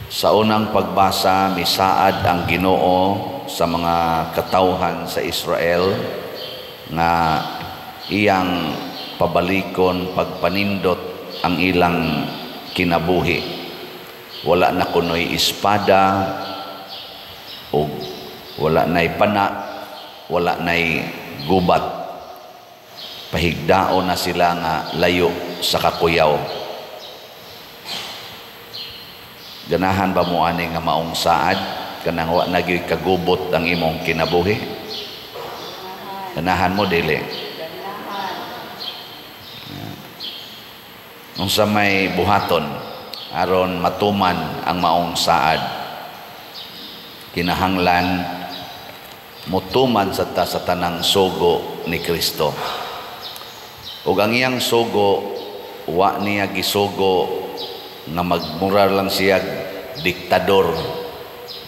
Sa unang pagbasa, misaad ang Ginoo sa mga katawhan sa Israel nga iyang pabalikon, pagpanindot ang ilang kinabuhi. Wala na kunoy espada ug wala na'y pana, wala na'y gubat. Pahigdaon na sila nga layo sa kakuyaw. Ganahan ba mo ani nga maong saad kanang wa na gyud kagubot ang imong kinabuhi? Ganahan mo dili? Unsa may buhaton aron matuman ang maong saad? Kinahanglan mutuman sa ta sa tanang sugo ni Kristo. Ug ang iyang sugo, wa niya gisugo nga magmura lang siya diktador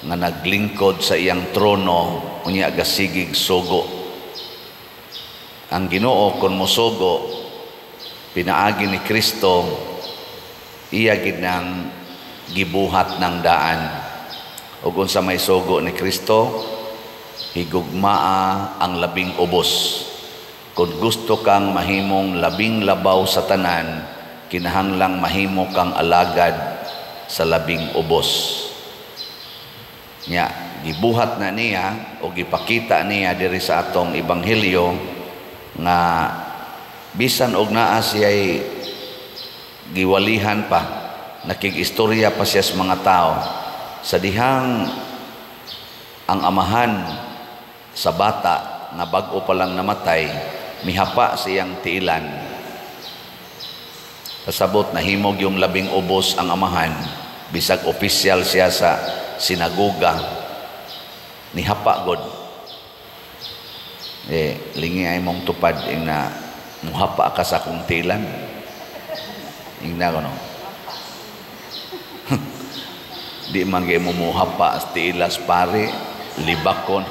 nga naglingkod sa iyang trono unya gasigig sugo. Ang Ginoo kon mosugo pinaagi ni Kristo, iya gid nang gibuhat ng daan. Ug unsa may sugo ni Kristo? Higugmaa ang labing ubos. Kung gusto kang mahimong labing labaw sa tanan, kinahanglang mahimo kang alagad sa labing ubos. Nya gibuhat na niya o gipakita niya diri sa atong ebanghelyo nga bisan og naa siya'y giwalihan pa, nakig-istorya pa siya sa mga tao, sa dihang ang amahan sa bata nga bag-o pa lang namatay, mihapa siyang tiilan. Pasabot nahimog yung labing ubos ang amahan, bisag opisyal siya sa sinagoga, nihapa god. Lingi ay mong tupad ing na muhapa ka sa akong tiilan. Ing na kono. Di man kay mo muhapa sa tiilas pare, libakon.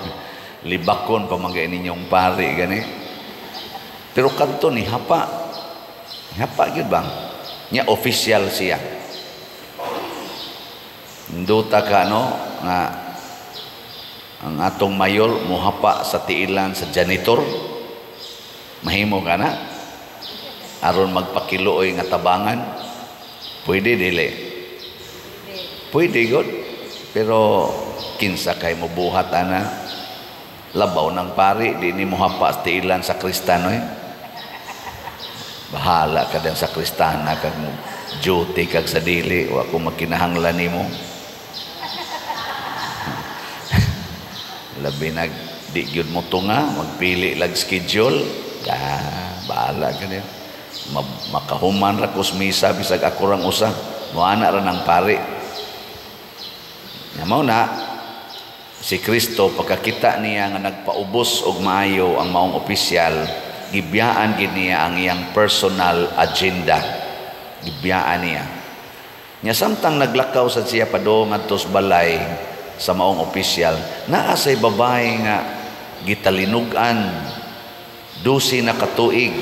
Libakon pa man kay ninyong pare gani. Pero kadto ni hapa. Hapa gyud bang? Nya official siya. Nduta ka no nga ang atong mayor muhapa sa tiilan sa janitor. Mahimo ka na aron magpakiluoy nga tabangan. Pwede dili? Pwede gud. Pero kinsa kay mobuhat ana? Labaw ng pari, di ni muhapa sa tiilan sa kristano eh. Bahala ka din sa kristana kag mo duty kag sa dili, wa ko makinahanglan nimo. Labi nag di gyud mo tunga, magpili lag schedule. Ah, bahala ka din. Makahuman ra kus misa bisag ako rang usa. Moana ra ng pari. Nya mao na si Kristo pagkakita niya nga nagpaubos og maayo ang maong opisyal, gibiyaan gid niya ang iyang personal agenda. Gibiyaan niya. Nya samtang naglakaw sad siya padung ngadto sa balay sa maong opisyal, naa say babae nga gitalinugan 12 na katuig.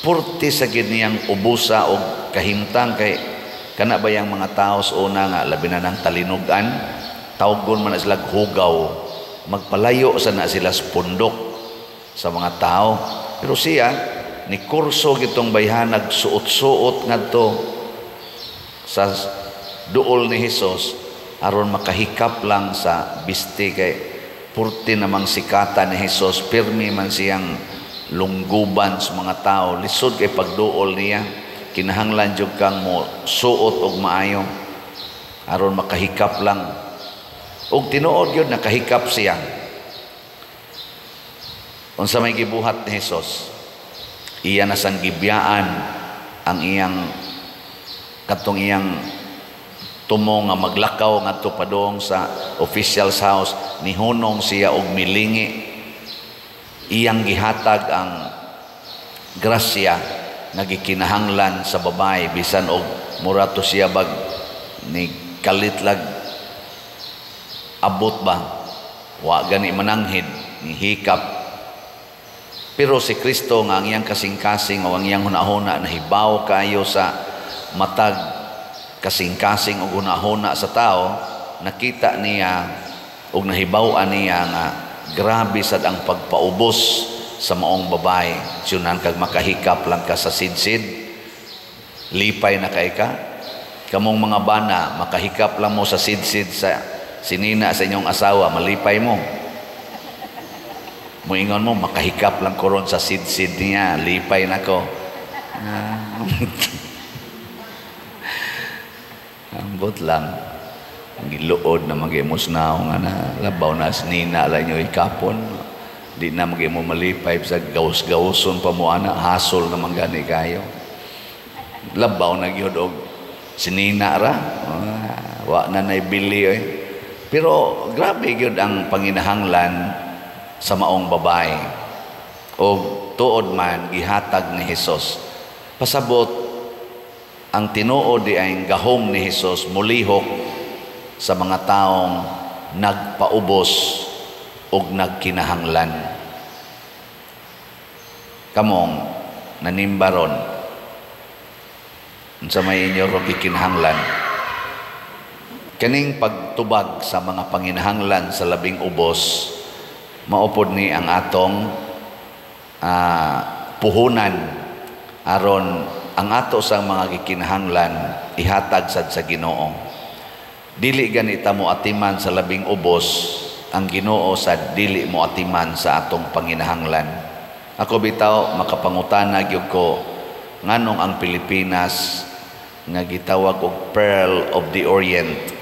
Purti sa gid niyang ubusa og kahimtang kay kana ba yang mga tao sa una nga labi na ng talinugan, tawgon man na sila hugaw, magpalayo sa na sila sa pundok sa mga tao. Pero siya ni kurso gitong bayhanag suot-suot ngadto sa duol ni Hesus aron makahikap lang sa biste kay purti namang sikata ni Hesus, pirmi man siyang lungguban sa mga tao. Lisod kay pagduol niya, kinahanglan jud kang mo suot og maayo aron makahikap lang. Og tinuod gyud nakahikap siya. Unsa may gibuhat ni Hesus? Iya na sang gibiyaan ang iyang katong iyang tumo nga maglakaw ngadto padung sa official's house, nihunong siya og milingi. Iyang gihatag ang grasya nga gikinahanglan sa babae bisan og murato siya bag ni kalit lag abot ba, wa gani mananghid ni hikap. Pero si Kristo nga ang iyang kasing-kasing o ang iyang hunahuna nahibaw kaayo sa matag kasing-kasing ug hunahuna sa tao, nakita niya ug nahibaw-an niya nga grabe sad ang pagpaubos sa maong babae. Siyunan kag makahikap lang ka sa sidsid, lipay na kay ka. Kamong mga bana, makahikap lang mo sa sidsid sa sinina sa inyong asawa, malipay mo. Muingon mo, "Makahikap lang ko ron sa sidsid niya, lipay na ko." Ambot lang. Giluod na mag-imusnaw nga na labaw na sinina lang inyo ikapon. Di na mag mo malipay sa gawas-gawson pa mo ana, hasol naman gani kayo. Labaw na gyud og sinina ra. Wa na naibili oy. Pero grabe gyud ang panginahanglan sa maong babae. O tuod man gihatag ni Hesus. Pasabot ang tinuod di ay gahom ni Hesus mulihok sa mga taong nagpaubos og nagkinahanglan. Kamong nanimbaron, unsa may inyo ro gikinahanglan? Kaning pagtubag sa mga panginahanglan sa labing ubos, maupod ni ang atong puhunan aron ang ato sa mga gikinahanglan ihatag sad sa Ginoo. Dili ganita mo atiman sa labing ubos, ang Ginoo sa dili mo atiman sa atong panginahanglan. Ako bitaw makapangutana gyud ko nganong ang Pilipinas nga gitawag og Pearl of the Orient.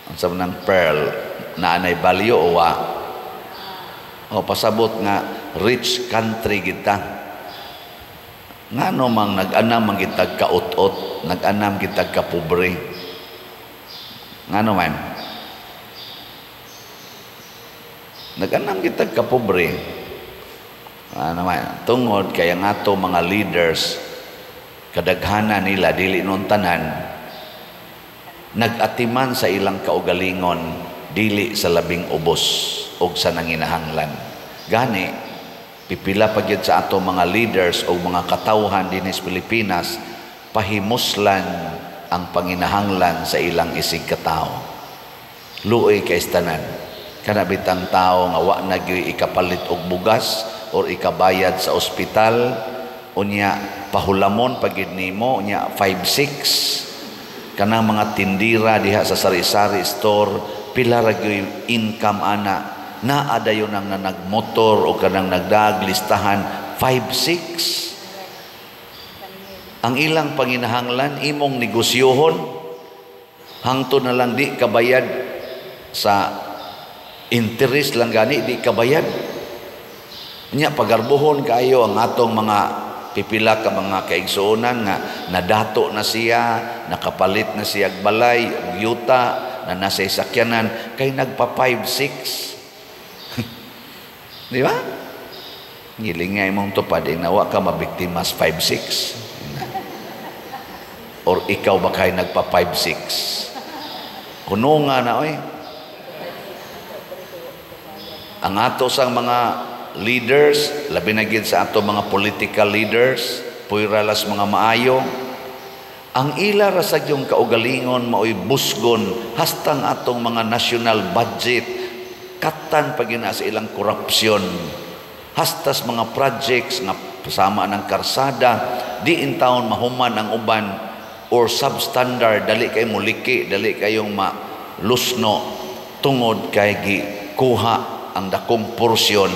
Unsa man ang pearl? Naanay value o wa? O pasabot nga rich country kita. Ngano mang nag-anam man kitag kaut-ot, nag-anam kitag kapobre? Ngano man? Nag-anam kitag kapobre. Ano man? Tungod kay ang ato mga leaders, kadaghanan nila dili nun tanan nag-atiman sa ilang kaugalingon dili sa labing ubos og sa nanginahanglan. Gani pipila pa gyud sa ato mga leaders o mga katawhan dinhi sa Pilipinas pahimuslan ang panginahanglan sa ilang isig katao. Luoy kay tanan. Kana bitang tao nga wa na gyud ikapalit og bugas or ikabayad sa ospital, unya pahulamon pa gyud nimo, unya 5-6 kanang mga tindira diha sa sari-sari store, pila ra gyud income ana, naa dayon ang nagmotor o kanang nagdag listahan 5-6 ang ilang panginahanglan, imong negosyohon hangtod na lang di kabayad sa interest lang gani di kabayad nya. Pagarbuhon kayo ang atong mga pipila ka mga kaigsuonan nga nadato na siya, nakapalit na siya balay ug yuta na nasa sakyanan kay nagpa 5-6. Di ba? Ngilingay mong tupad, nawa ka mabiktimas 5-6. Or ikaw ba kay nagpa 5-6? Kuno nga na oy. Ang ato sang mga leaders, labi na gid sa ato mga political leaders, puyralas mga maayo, ang ila ra sa yung kaugalingon maoy busgon hastang atong mga national budget katan pag sa ilang korupsyon, hastas mga projects nga sama ng karsada di in town mahuman ang uban or substandard, dali kay muliki, dali kayong malusno tungod kay gikuha ang dakong porsyon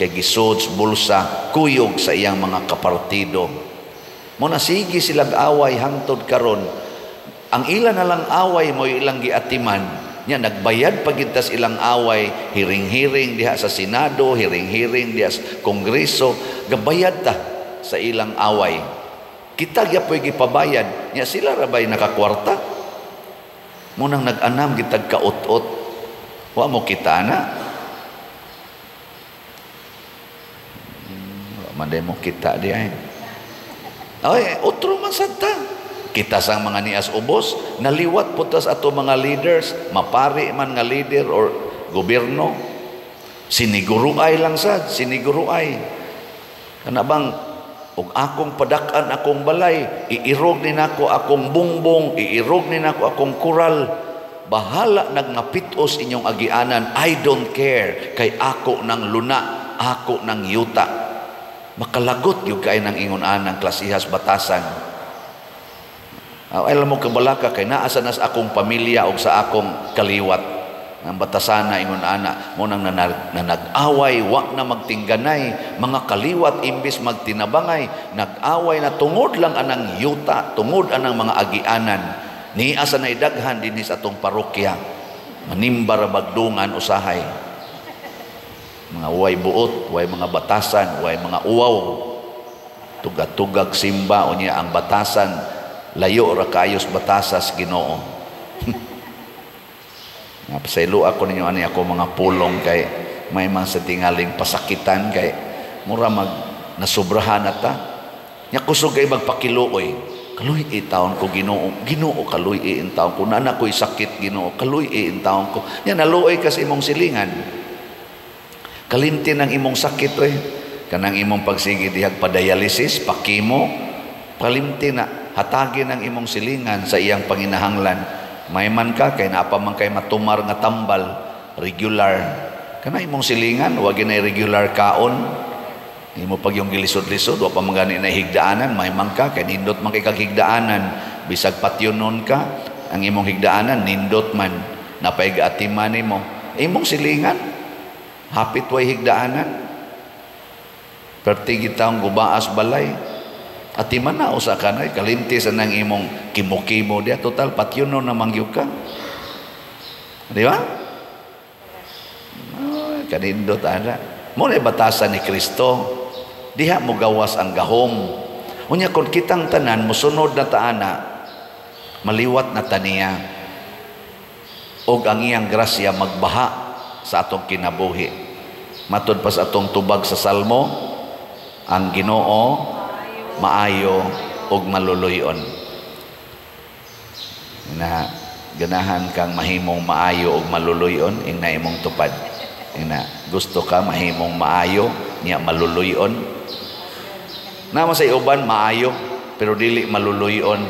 kay gisod bulsa kuyog sa iyang mga kapartido. Mo na sige silag away hangtod karon. Ang ila na lang away mo ilang giatiman nya, nagbayad pagintas ilang away, hiring-hiring diha sa Senado, hiring-hiring diha sa Kongreso, gabayad ta sa ilang away. Kita gyapoy gipabayad nya, sila ra bay nakakwarta? Munang nag-anam gitag kaut-ot. Wa mo kita na. Wa man mo kita di ay. Ay, otro man sad ta. Kita sang mga nias ubos, naliwat po tas ato mga leaders, mapari man nga leader or gobyerno, siniguruay lang sad, siniguruay. Kana bang Ug akong padak-an akong balay, iirog ni nako akong bungbong, iirog ni nako akong kural. Bahala nagmapitos inyong agianan, I don't care, kay ako nang luna, ako nang yuta. Makalagot gyud kay nang ingon anang klasihas batasan. Alam mo kabalaka kay naa sa nas akong pamilya og sa akong kaliwat. Ang batasana ingon ana mo nang nanag-away, wa na magtingganay mga kaliwat, imbis magtinabangay nag-away na tungod lang anang yuta, tungod anang mga agianan. Ni asa na daghan dinhi sa atong parokya, manimba ra bagdungan usahay, mga way buot, way mga batasan, way mga uwaw, tugag-tugag simba. Unya ang batasan layo ra kayos batasas Ginoo. Nga pasaylo ako ninyo ani ako mga pulong kay may mga sa tingaling pasakitan kay mura mag nasubrahan na ta. Nya kusog kay magpakiluoy. Kaluy taon ko, Ginoo, Ginoo, kaluy in taon ko. Nana ko'y sakit, Ginoo, kaluy in taon ko. Nya naluoy ka sa imong silingan. Kalimti ng imong sakit oy. Kanang imong pagsige dihag padialysis, pakimo, kalimti na hatagi ng imong silingan sa iyang panginahanglan. May man ka kay naa pa man kay matumar nga tambal regular. Kana imong silingan wa ginay regular kaon. Imo pag yung gilisod-lisod, wa pa man gani na higdaanan, may man ka kay nindot man kay kag higdaanan, bisag patyonon ka, ang imong higdaanan nindot man, napay gaatiman nimo. Imong silingan hapit way higdaanan. Perti gitawong gubaas balay. Atiman na usa ka na kalimti sa nang imong kimo-kimo diya, total patyonon na mangyud ka. Di ba? Oh, kanindot ana. Mo na batasan ni Kristo. Diha mo gawas ang gahom. Unya kon kitang tanan mosunod na taana, maliwat na taniya. Og ang iyang grasya magbaha sa atong kinabuhi. Matud pa sa atong tubag sa Salmo, ang Ginoo maayo ug maluluyon. Na ganahan kang mahimong maayo ug maluluyon, ingna imong tupad. Ingna gusto ka mahimong maayo nya maluluyon. Nama sa uban maayo pero dili maluluyon.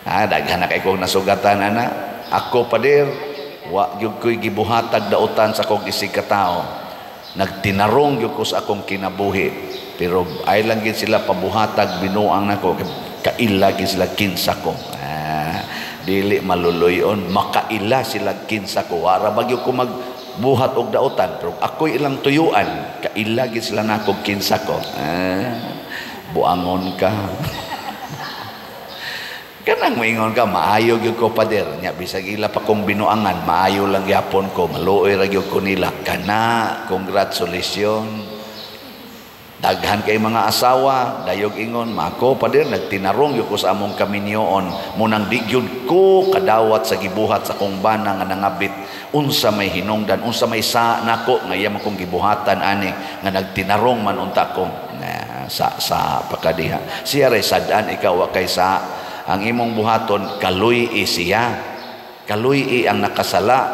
Daghan na kay kong nasugatan ana. Ako pader wa gyud ko'y gibuhatag dautan sa akong isig katao. Nagtinarong gyud ko sa akong kinabuhi. Pero ay lang gid sila pabuhatag binuang nako, kaila gid sila kinsa ko. Dili maluluyon, makaila sila kinsa ko. Wara ba gyud ko magbuhat og dautan, pero ako'y ilang tuyuan, kaila gid sila nako kinsa ko. Buangon ka. Kanang moingon ka, maayo gyud ko pader. Nya bisag ila pa kong binuangan, maayo lang gyapon ko, maluoy ra gyud ko nila. Kana, congratulations. Daghan kay mga asawa, dayog ingon, mako pader nagtinarong gyud ko sa among kaminyoon, munang di gyud ko kadawat sa gibuhat sa akong bana nga nangabit. Unsa may hinungdan, unsa may sa nako nga iya man kong gibuhatan ani nga nagtinarong man unta ko na sa pakadiha. Siya ray sad-an, ikaw wa kay sa ang imong buhaton, kaluy-i siya. Kaluy-i ang nakasala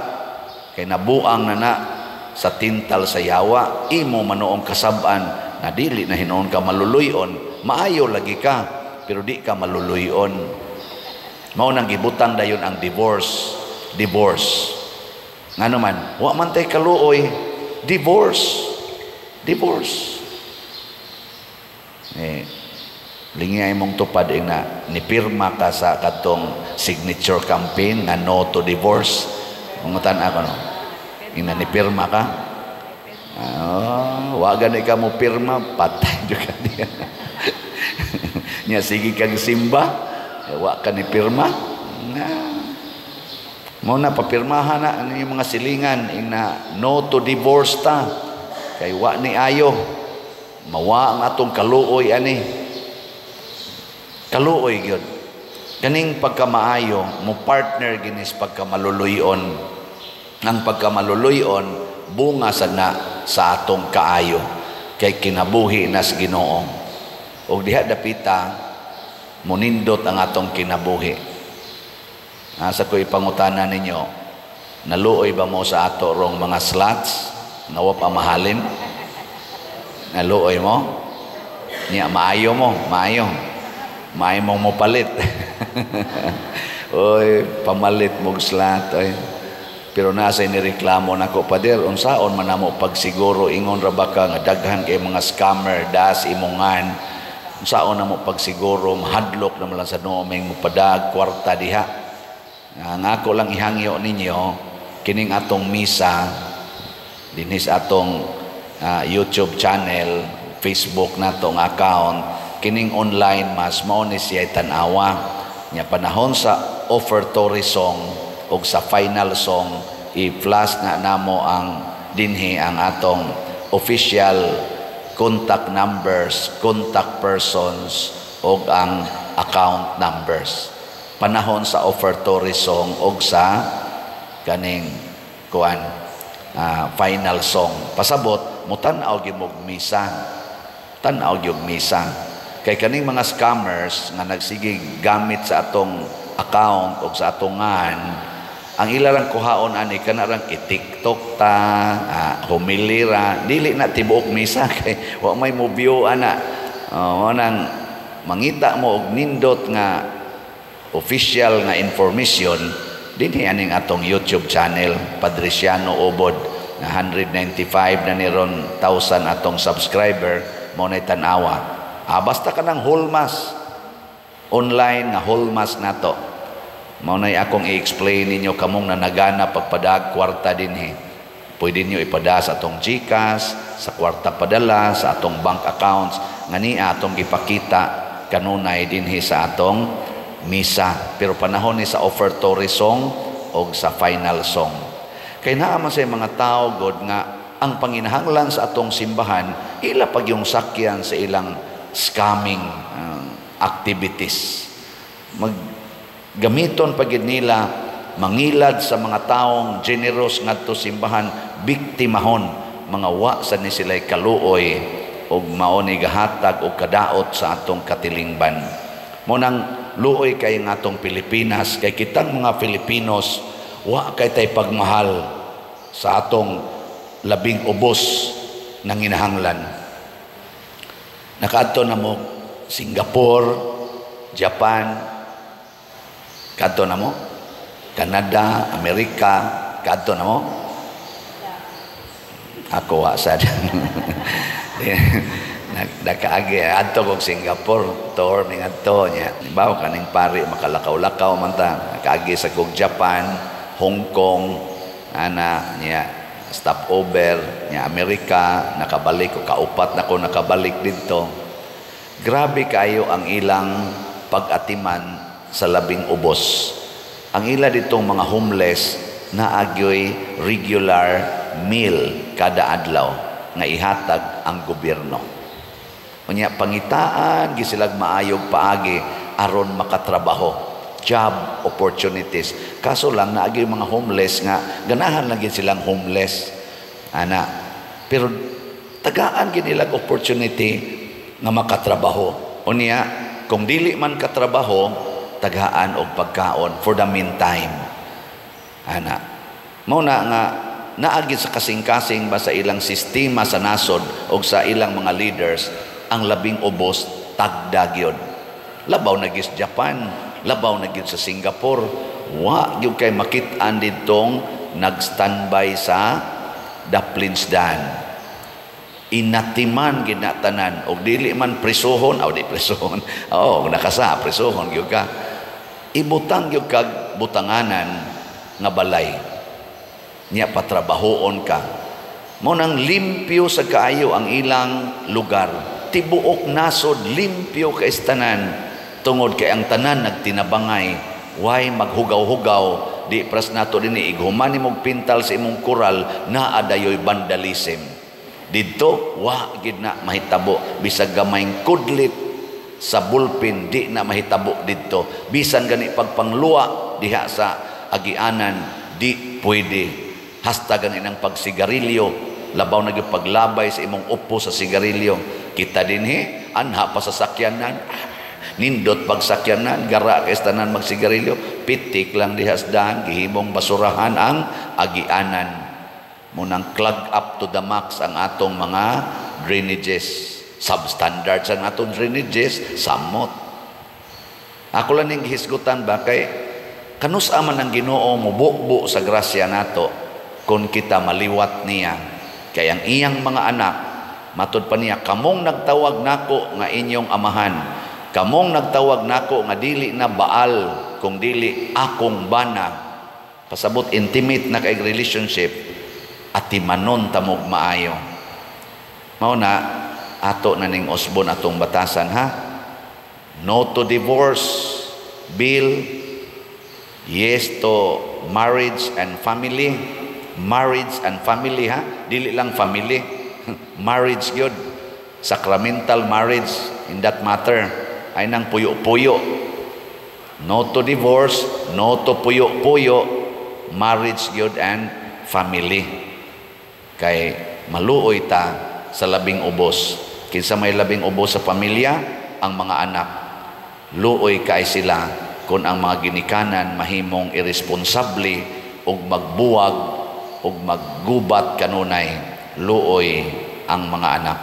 kay nabuang na na sa tintal sa yawa. Imo manoong kasab-an na dili na hinuon ka maluluyon, maayo lagi ka pero di ka maluluyon. Mao nang gibutang dayon ang divorce. Divorce. Ngano man, wa man tay kaluoy, divorce. Divorce. Lingi ay mong tupad ing na nipirma ka sa katong signature campaign nga no to divorce. Mangutan ako no. Ing na nipirma ka. Oh, wa gani ka mo pirma, patay jud ka diya. Nya sige kag simba, wa ka ni pirma. Na. Mo na papirmahan na ano yung mga silingan ing na no to divorce ta. Kay wa ni ayo. Mawa ang atong kaluoy ani. Kaluoy gyud. Kaning pagkamaayo mo partner ginis pagkamaluluyon. Ang pagkamaluluyon bunga sad na sa atong kaayo kay kinabuhi nas Ginoo. Og diha dapita monindot ang atong kinabuhi. Asa ko ipangutana ninyo, naluoy ba mo sa ato rong mga slots? Nawa pa mahalin? Naluoy mo? Nya maayo mo, maayo. Maayo mong mopalit. Oy, pamalit mog slot oy. Pero nasa nireklamo nako, "Pader, unsaon man namo pagsiguro, ingon ra ba ka nga daghan kay mga scammer das imongan, unsaon namo pagsiguro? Mahadlok naman lang sa nooming mopadag kwarta diha." Ang ako lang ihangyo ninyo, kining atong misa dinhi sa atong YouTube channel, Facebook natong account, kining online mass, mao ni siya tan-awa. Nya panahon sa offertory song ug sa final song, i-flash na namo ang dinhi ang atong official contact numbers, contact persons ug ang account numbers. Panahon sa offertory song ug sa kaning kuan, final song. Pasabot, mutan-aw gyud mog misa. Tan-aw gyud misa. Kay kaning mga scammers nga nagsige gamit sa atong account o sa atong ngan, ang ila lang kuhaon ani kana rang i-TikTok ta, humilira, dili na tibuok misa kay wa may mo view ana. Nang mangita mo og nindot nga official nga information dinhi aning atong YouTube channel, Padriciano Obod, na 195 na ni ron thousand atong subscriber mo na tan-awa. Basta kanang whole mass, online nga whole mass nato. Mao nay akong i-explain ninyo kamong nanagana pagpadag kwarta dinhi. Pwede niyo ipada sa atong GCash, sa kwarta padala, sa atong bank accounts nga niya atong gipakita kanunay dinhi sa atong misa. Pero panahon ni sa offertory song o sa final song. Kay naa man sa mga tao god nga ang panginahanglan sa atong simbahan ila pag yung sakyan sa ilang scamming activities. Mag gamiton pagid nila mangilad sa mga taong generous ngadto simbahan, biktimahon mga wa sa ni sila'y kaluoy og mao ni gahatag og kadaot sa atong katilingban. Mo nang luoy kay nga atong Pilipinas kay kitang mga Filipinos wa kay tay pagmahal sa atong labing ubos ng inahanglan. Nakaadto na mo Singapore, Japan, kadto na mo Canada, Amerika, kadto na mo? Ako wa sad. Nakaagi adto kog Singapore, tour ning adto niya. Bawo kaning pari makalakaw-lakaw man ta. Nakaagi sa kog Japan, Hong Kong, ana niya stopover niya Amerika, nakabalik ko, kaupat na ko nakabalik didto. Grabe kayo ang ilang pag-atiman sa labing ubos. Ang ila ditong mga homeless na agyoy regular meal kada adlaw nga ihatag ang gobyerno. Unya pangitaan gisilag maayog paagi aron makatrabaho, job opportunities. Kaso lang naagi mga homeless nga ganahan lang gid silang homeless ana, pero tagaan gid nilang opportunity nga makatrabaho. Unya kung dili man katrabaho, tagaan og pagkaon for the meantime ana. Mao na nga naagi sa kasing-kasing ba sa ilang sistema sa nasod og sa ilang mga leaders, ang labing ubos tagda gyud. Labaw na gyud sa Japan, labaw na gyud sa Singapore, wa gyud kay makit-an didtong nag-standby sa Daplinsdan. Inatiman gid na tanan og dili man prisuhon, aw di prisuhon. Oo, nakasa prisuhon gyud ka. Ibutang gyud kag butanganan nga balay. Nya patrabahoon ka. Mo nang limpyo sa kaayo ang ilang lugar. Tibuok nasod limpyo kay tanan tungod kay ang tanan nagtinabangay, way maghugaw-hugaw. Di pras nato dinhi, ighuman nimog pintal sa imong kural, naa dayoy vandalism. Didto wa gid na mahitabo, bisag gamayng kudlit sa bulpin di na mahitabo didto. Bisan gani pagpangluwa diha sa agianan di pwede. Hasta gani ng pagsigarilyo, labaw na gyud paglabay sa imong upo sa sigarilyo. Kita dinhi anha pa sa sakyanan, nindot pagsakyanan, gara kay tanan magsigarilyo, pitik lang diha sa daan, gihimong basurahan ang agianan. Munang clog up to the max ang atong mga drainages. Substandard sa atong drainages, samot. Ako lang ning gihisgutan ba, kay kanus-a man ang Ginoo mububo sa grasya nato kung kita maliwat niya? Kay ang iyang mga anak, matud pa niya, "Kamong nagtawag nako nga inyong amahan, kamong nagtawag nako nga dili na Baal kung dili akong bana." Pasabot intimate na kay relationship, atimanon tamog maayo. Mao na ato na ning usbon atong batasan, ha. No to divorce bill, yes to marriage and family. Marriage and family, ha, dili lang family, marriage gyud, sacramental marriage in that matter. Ay nang puyo-puyo. No to divorce, no to puyo-puyo, marriage gyud and family. Kay maluoy ta sa labing ubos. Kinsa may labing ubos sa pamilya? Ang mga anak. Luoy kay sila kung ang mga ginikanan mahimong irresponsable ug magbuwag ug maggubat kanunay. Luoy ang mga anak.